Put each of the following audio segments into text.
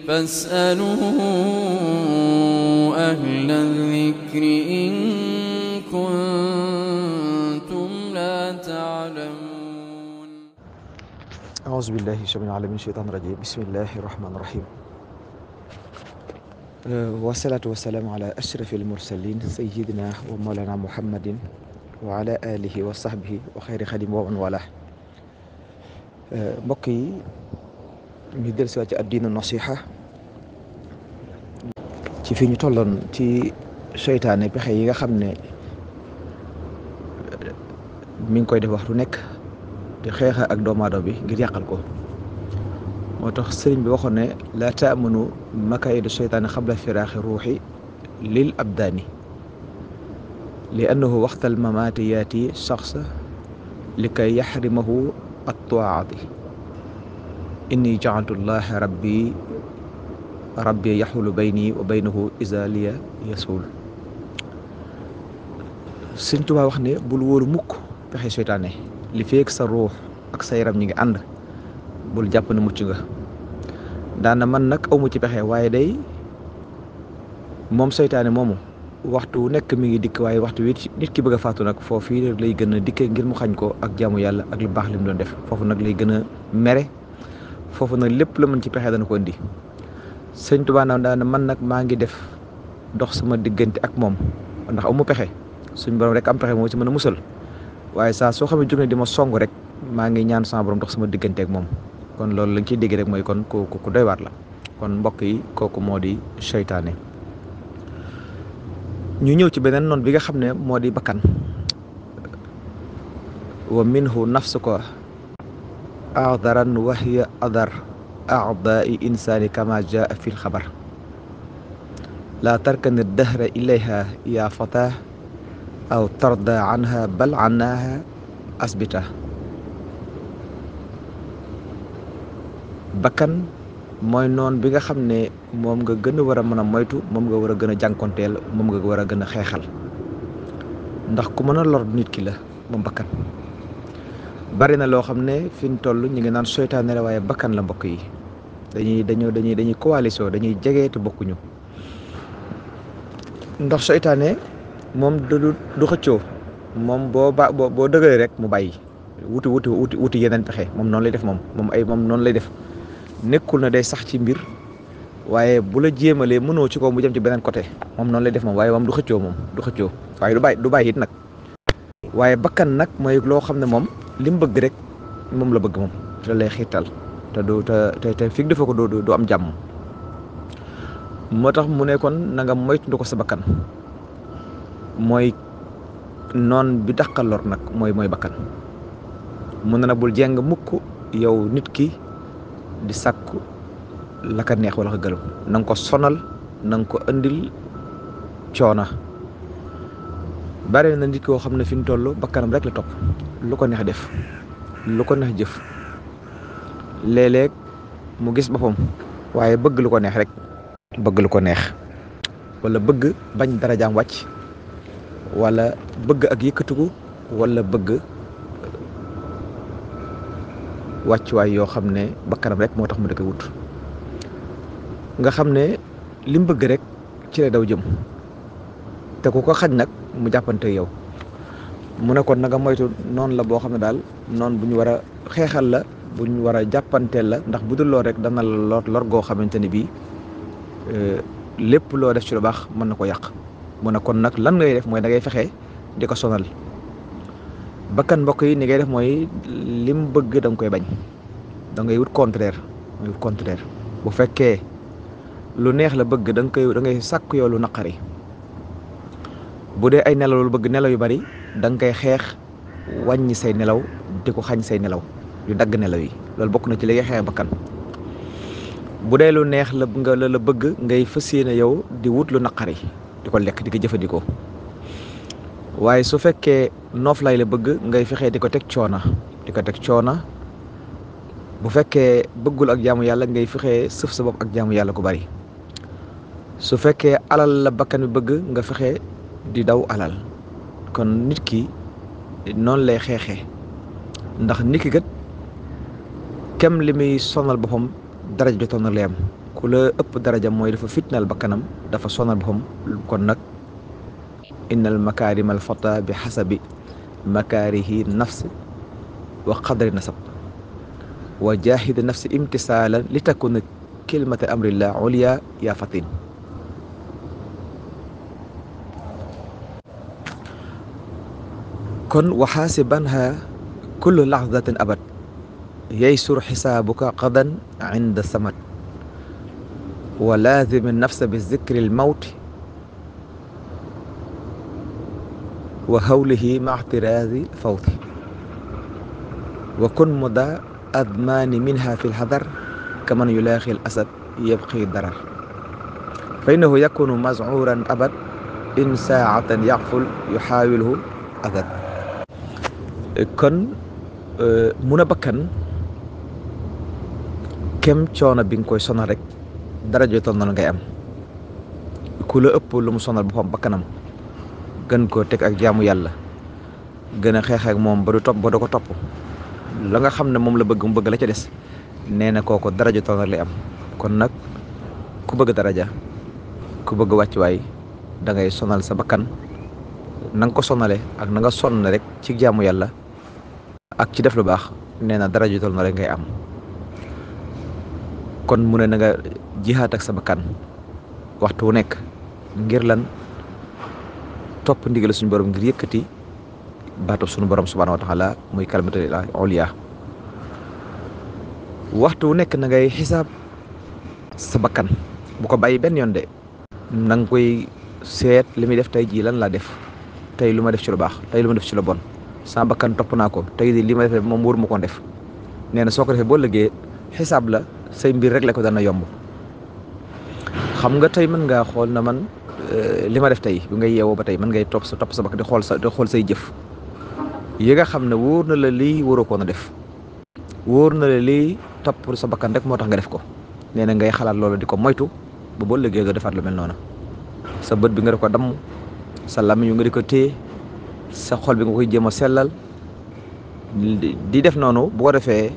فاسألوا أهل الذكر إن كنتم لا تعلمون. أعوذ بالله السميع العليم من الشيطان الرجيم. بسم الله الرحمن الرحيم. والصلاة والسلام على أشرف المرسلين سيدنا ومولانا محمد وعلى آله وصحبه وخير خديم ومن والاه. mbokk yi ñu dellusiwaat ci addiinu nasiha ci fi ñu tolloon ci seytaane pexe yi nga xam ne mi ngi koy def waxtu nekk di xeexa ak doomu aadama bi ngir yàqal ko. moo tax sëriñ bi waxoon ne laa taamanu makaayidu seytaane xabla firaaxi ruuxi lil abdaani li annahu waxtal mamaati yaati shaxsa li kay yaxrimahu at-taa'ati inni ja'altu llaaha rabbi yaxulu bayni wa baynahu izaa liya yasul. Sëñ Tuubaa wax ne bul wóolu mukk pexe seytaane li feek sa ruux ak sa yaram ñi ngi ànd bul jàpp ne mucc nga. daana man nag awmu ci pexe waaye day moom seytaane moomu waxtu wu nekk mi ngi dikk waaye waxtu wi nit ki bëgg a faatu nag foofu yi lay gën a dikke ngir mu xañ ko ak jaamu yàlla ak lu baax li mu doon def. foofu nag lay gën a mere, foofu nag lépp la mën ci pexe dana ko indi. Sëñ Tuubaa daana man nag maa ngi def dox sama diggante ak moom ndax amu pexe, suñ borom rek am pexe moo ci mën a musal. waaye saa soo xamee jóg ne di ma song rek maa ngi ñaan sama borom dox sama diggante ak moom. kon loolu lañ ciy dégg rek mooy kon ku doy waar la. kon mbokk yi kooku moo di seytaane. ñu ñëw ci beneen noon bi nga xam ne moo di bakkan. wa minhu nafsuka adaran wa hiya adar aadai insaani kama jaa fi lxabar laa tarkani dahra ilayha ya fata aw tarda anha bal annaha asbita. bakkan mooy noon bi nga xam ne moom nga gën a war a mën a moytu, moom nga war a gën a jànkonteel, moom nga war a gën a xeexal ndax ku mën a lor nit ki la moom bakkan. bari na loo xam ne fi ñu toll ñu ngi naan seytaane la waaye bakkan la. mbokk yi dañuy coalition, dañuy jege te bokkuñu. ndax seytaane moom du xëccoo, moom boo dëgëree rek mu bàyyi wuti yeneen pexe. moom noonu lay def, moom noonu lay def. nekkul na day sax ci mbir waaye bu la jéemalee mënoo ci ko mu jëm ci beneen côté. moom noonu lay def moom, waaye moom du xëccoo waaye du bàyyi it nag. waaye bakkan nag mooy loo xam ne moom li mu bëgg rek moom la bëgg moom te lay xiirtal te fi dafa ko du am jàmm. moo tax mu ne kon na nga moytu ko sa bakkan. mooy noon bi dàqal lor nag mooy bakkan. mun na bul jeng mukk yow nit ki di sàkku la ka neex wala ka gërëm. na nga ko sonal, na nga ko andil coona. bari na nit koo xam ne fi mu toll bakkanam rek la topp, lu ko neex def, lu ko neex jëf. léeg-léeg mu gis boppam waaye bëgg lu ko neex rek, bëgg lu ko neex wala bëgg bañ darajaam wàcc wala bëgg ak yëkkatiku wala bëgg wàccuwaay yoo xam ne bakkanam rek moo tax mu dëkk wut. nga xam ne li mu bëgg rek ci la daw jëm te ku ko xañ nag mu jàppante yow. mu ne kon na nga moytu noonu la boo xam ne daal noonu bu ñu war a xeexal la, bu ñu war a jàppanteel la. ndax bu dul loo rek dana la lor goo xamante ne bii lépp loo def ci lu baax mën na ko yàq. mu ne kon nag lan ngay def mooy da ngay fexe di ko sonal. bakkan mbokk yi ni ngay def mooy lim bëgg da nga koy bañ, da ngay wut contraire. bu fekkee lu neex la bëgg da ngay sàkk yow lu naqari. bu dee ay nelaw lu bëgg nelaw yu bari da nga koy xeex wàññi say nelaw, di ko xañ say nelaw, yu dagg nelaw yi. loolu bokk na ci li ngay xeex bakkan. bu dee lu neex la bëgg ngay fas yéene yow di wut lu naqari, di ko lekk, di ko jëfandikoo. waaye su fekkee nooflaay la bëgg ngay fexee di ko teg coona. bu fekkee bëggul ak jaamu yàlla ngay fexee sëf sa bopp ak jaamu yàlla ku bari. su fekkee alal la bakkan bi bëgg nga fexe di daw alal. kon nit ki noonu lay xeexee ndax nit ki kat kem li muy sonal boppam daraja jotoon na leem ku la ëpp daraja mooy dafa fitnaal bakkanam dafa sonal boppam. kon nag innal makaarimal fata bi xasabi makaarihi nafs wa qadri nasab wa jaahidi nafsi imtisaalan li takuna kilmata amrillah ulya ya fatin. kon waxaasibanha kullu lahzatin abad yaysur xisaabuka qadan inda samad wa laazim nafsa bi zikri lmawti wa hawlihi ma ixtiraazi fawti wa kun muda admaani minha fi lxadar kaman yulaaxi l asad yabqi darar fa innahu yakunu mazcuuran abad in saacatan yaqful yuxaawilhu adad. kon mun a bakkan kem coono bi nga koy sonal rek daraja toll na ngay am. ku la ëpp lu mu sonal boppam bakkanam gën koo teg ak jaamu yàlla gën a xeex ak moom ba du topp ba du ko topp la nga xam ne moom la bëgg mu bëgg la ca des nee na kooku daraja toll na lay am. kon nag ku bëgg daraja ku bëgg wàccuwaay da ngay sonal sa bakkan na nga ko sonale ak na nga sonn rek ci jaamu yàlla ak ci def lu baax nee na daraja toll na rek ngay am. kon mu ne na nga jihaat ak sa bakkan waxtu wu nekk ngir lan topp ndigal suñu borom ngir yëkkati baatu suñu borom subhaanahu wa taala muy kalimatul ulya. waxtu wu nekk na ngay xisaab sa bakkan bu ko bàyyi benn yoon de na nga koy seet li muy def tey jii lan laa def tey lu ma def ci lu baax tey lu ma def ci lu bon sama bakkan topp naa ko tey li ma def moom wóor ma ko def. nee na soo ko defee boo lëggee xisaab la say mbir rek la ko dana yomb. xam nga tey mën ngaa xool na man li ma def tey bi ngay yeewoo ba tey mën ngay topp sa bakkan di xool say jëf yi nga xam ne wóor na la lii waroo koon a def wóor na la lii topp sa bakkan rek moo tax nga def ko. nee na ngay xalaat loolu di ko moytu ba boo lëggee nga defaat lu mel noonu. sa bët bi nga def ko damm sa làmmiñ nga di ko téye sa xol bi nga koy jéem a sellal di def noonu bu ko defee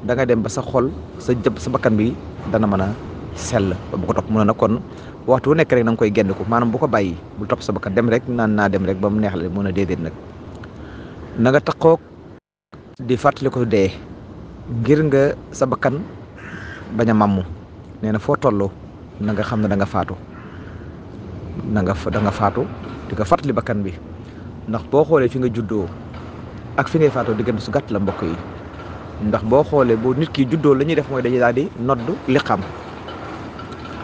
da nga dem ba sa xol sa bakkan bi dana mën a sell ba bu ko topp mun a nag kon waxtu wu nekk rek na nga koy génn ko maanaam bu ko bàyyi bul topp sa bakkan dem rek naan naa dem rek ba mu neex la mën a déedéet nag na nga taxoog di fàttali ko dee ngir nga sa bakkan bañ a màmmu. nee na foo toll na nga xam ne da nga faatu da nga faatu di nga fàttali bakkan bi ndax boo xoolee fi nga juddoo ak fi ngay faatoo diggante su gàtt la mbokk yi. ndax boo xoolee bu nit ki juddoo la ñuy def mooy dañuy daal di noddu liqaam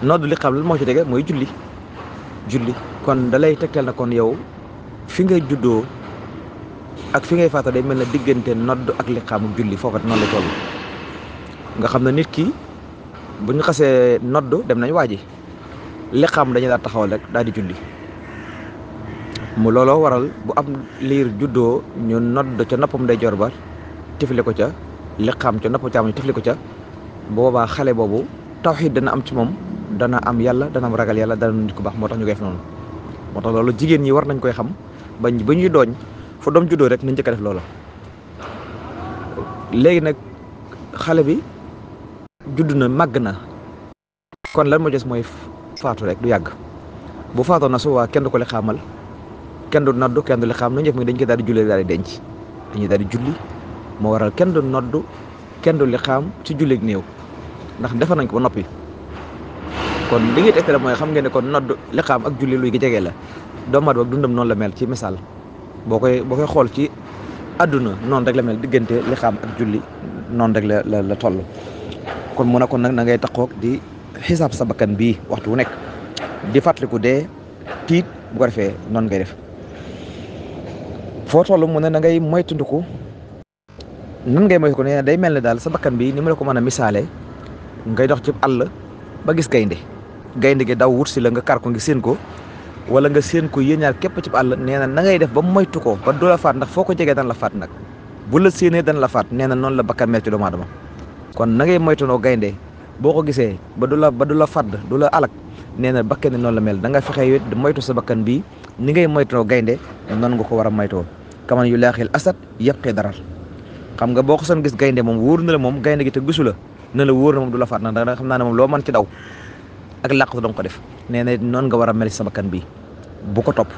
lan moo ci tege mooy julli kon da lay tegtal na kon yow fi ngay juddoo ak fi ngay faatoo day mel na diggante nodd ak liqaamu julli foofa noonu la toll. nga xam ne nit ki bu ñu xasee nodd dem nañ waaji liqaam dañuy daal taxawal rek daal di julli mu looloo waral bu am liir juddoo ñu nodd ca noppam ndeyjoor ba tifli ko ca liqaam ca nopp caamuñ tifli ko ca boobaa xale boobu tawxiid dana am ci moom dana am yàlla dana am ragal yàlla dana nit ku baax moo tax ñu koy def noonu. moo tax loolu jigéen ñi war nañ koy xam ba ñuy dooñ fu doom juddoo rek nañ njëkk a def loola. léegi nag xale bi judd na màgg na kon lan moo des mooy faatu rek du yàgg bu faatoo na su waa kenn du ko li xaamal kenn du noddu kenn du li xaam lu ñu def dañ koy daal di julli daal di denc dañuy daal di julli moo waral kenn du noddu kenn du li xaam ci julleeg néew ndax defar nañ ko ba noppi. kon li ngay tegtale mooy xam ngeen ne kon nodd li xaam ak julli luy gi jege la doomu aadama ak dundam noonu la mel ci misaal boo koy xool ci àdduna noonu rek la mel diggante li xaam ak julli noonu rek la toll. kon mu ne kon nag na ngay taxoog di xisaab sa bakkan bii waxtu wu nekk di fàttaliku dee tiit bu ko defee noonu ngay def foo toll mu ne na ngay moytandiku nan ngay moytu ko ne day mel ne daal sa bakkan bi ni ma la ko mën a misaale ngay dox ci àll ba gis gaynde gi daw wut si la nga kar ko ngi séen ko wala nga séen ko yéen ñaar képp ci àll nee na ngay def ba moytu ko ba du la faat ndax foo ko jegee dana la faat nag bu la séenee dana la faat nee na noonu la bakkan mel ci doomu aadama kon na ngay moytanoo gaynde boo ko gisee ba du la fadd du la alak nee na bakkan ni noonu la mel da nga fexe moytu sa bakkan bi ni ngay moytanoo gaynde noonu nga ko war a moytoo kaman yu laaxil asad yëpp darar xam nga boo ko son gis gaynde moom wóor na la moom gaynde gi te gisu la na la wóor na moom du la faat nag da xam naa ne moom loo mën ci daw ak làqatu danga ko def nee na noonu nga war a mel sa bakkan bi bu ko topp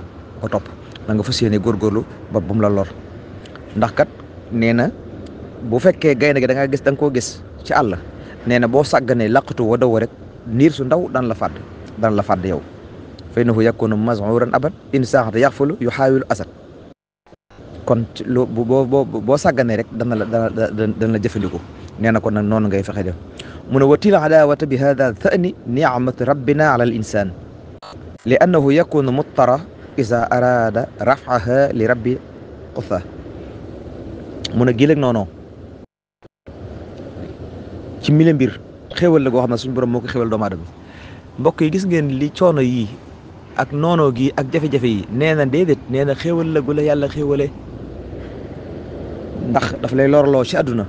na nga fas yéene góorgóorlu ba bu mu la lor ndax kat nee na bu fekkee gaynde gi da nga koo gis ci àll nee na boo sàgganee làqatu wa daw rek niir su ndaw daan la fàdd yow fa innahu yakunu maz'uran abad in saaxata yaxfulu yu xaawilu asad kon boo sàgganee rek dana la jëfandiku nee na kon nag noonu ngay fexe def mu ne wa til adawata bi hada thani ni'mat rabbina ala al insan li annahu yakunu muttara isa arada rafaha li rabbi qutha mu ne giléeg noonu ci mille mbir xéwal la goo xam ne suñu borom moo ko xéwal doomu aadama mbokk yi gis ngeen li coono yi ak noonoo gi ak jafe-jafe yi nee na déedéet nee na xéwal la gu la yàlla xéwale ndax daf lay lorloo ci àdduna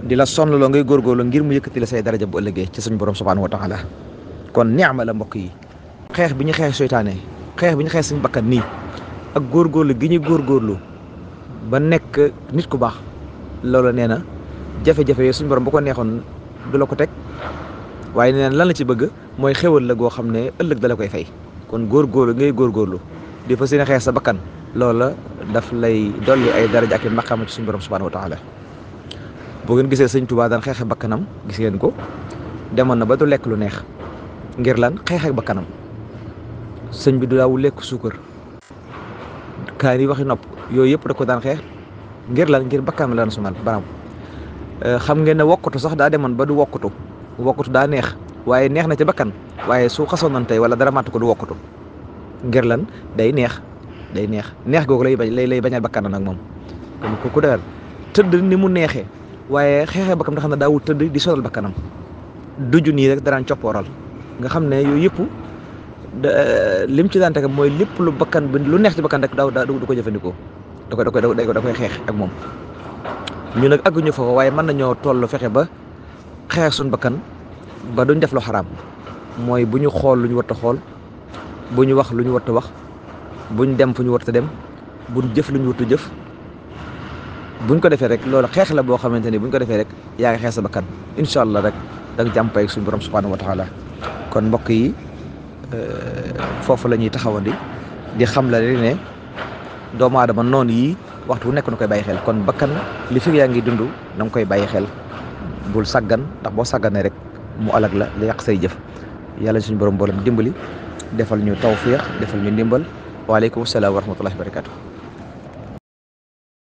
di la sonloo ngay góorgóorlu ngir mu yëkkati la say daraja bu ëllëgee ci suñu borom subhanahu wa taala kon ni'ma la mbokk yi xeex bi ñu xeex seytaane xeex bi ñu xeex suñu bakkan nii ak góorgóorlu gi ñu góorgóorlu ba nekk nit ku baax loolu nee na jafe-jafe yooyu suñu borom bu ko neexoon du la ko teg waaye nee na lan la ci bëgg mooy xéwal la goo xam ne ëllëg da la koy fay kon góorgóorlu ngay góorgóorlu di fa seen xeex sa bakkan loola daf lay dolli ay daraja ak i maqaama ci suñu borom subhanahu wa taala boo ngeen gisee sëñ Tuubaa daan xeexe bakkanam gis ngeen ko demoon na ba du lekk lu neex ngir lan xeex ak bakkanam sëñ bi du daawu lekk suukar kaan yi waxi nopp yooyu yëpp da ko daan xeex ngir lan ngir bakkanam la sonal baram xam ngeen ne wokkatu sax daa demoon ba du wokkatu daa neex waaye neex na ci bakkan waaye su xasoon nañ tey wala dara màtt ko du wokkatu ngir lan day neex googu lay bañal bakkanam nag moom kon ku dëgër tëdd ni mu neexee waaye xeexee bakkanam nga xam ne daawul tëdd di sonal bakkanam duju nii rek daraan coppooral nga xam ne yooyu yëpp lim ci daan teg mooy lépp lu bakkan bi lu neex ci bakkan rek du ko jëfandikoo da koy xeex ak moom ñu nag àgguñu foofu waaye mën nañoo toll fexe ba xeex suñu bakkan ba duñ def lu xaraam mooy bu ñu xool lu ñu war a xool bu ñu wax lu ñu war a wax buñ dem fu ñu war a dem buñ jëf lu ñu war a jëf buñ ko defee rek loolu xeex la boo xamante ni buñ ko defee rek yaa ngi xeex sa bakkan incha allah rek da nga jàmpay suñu borom subhanahu wa taala kon mbokk yi foofu la ñuy taxawandi di xam la rek ne doomu aadama noonu yi waxtu bu nekk na koy bàyyi xel kon bakkan li fi yaa ngi dund na nga koy bàyyi xel bul sàggan ndax boo sàgganee rek mu alag la yàq say jëf yàlla suñu borom mboolem dimbali defal ñu tawfiq defal ñu ndimbal waaleykum salaam wa rahmatullahi wa barakatuh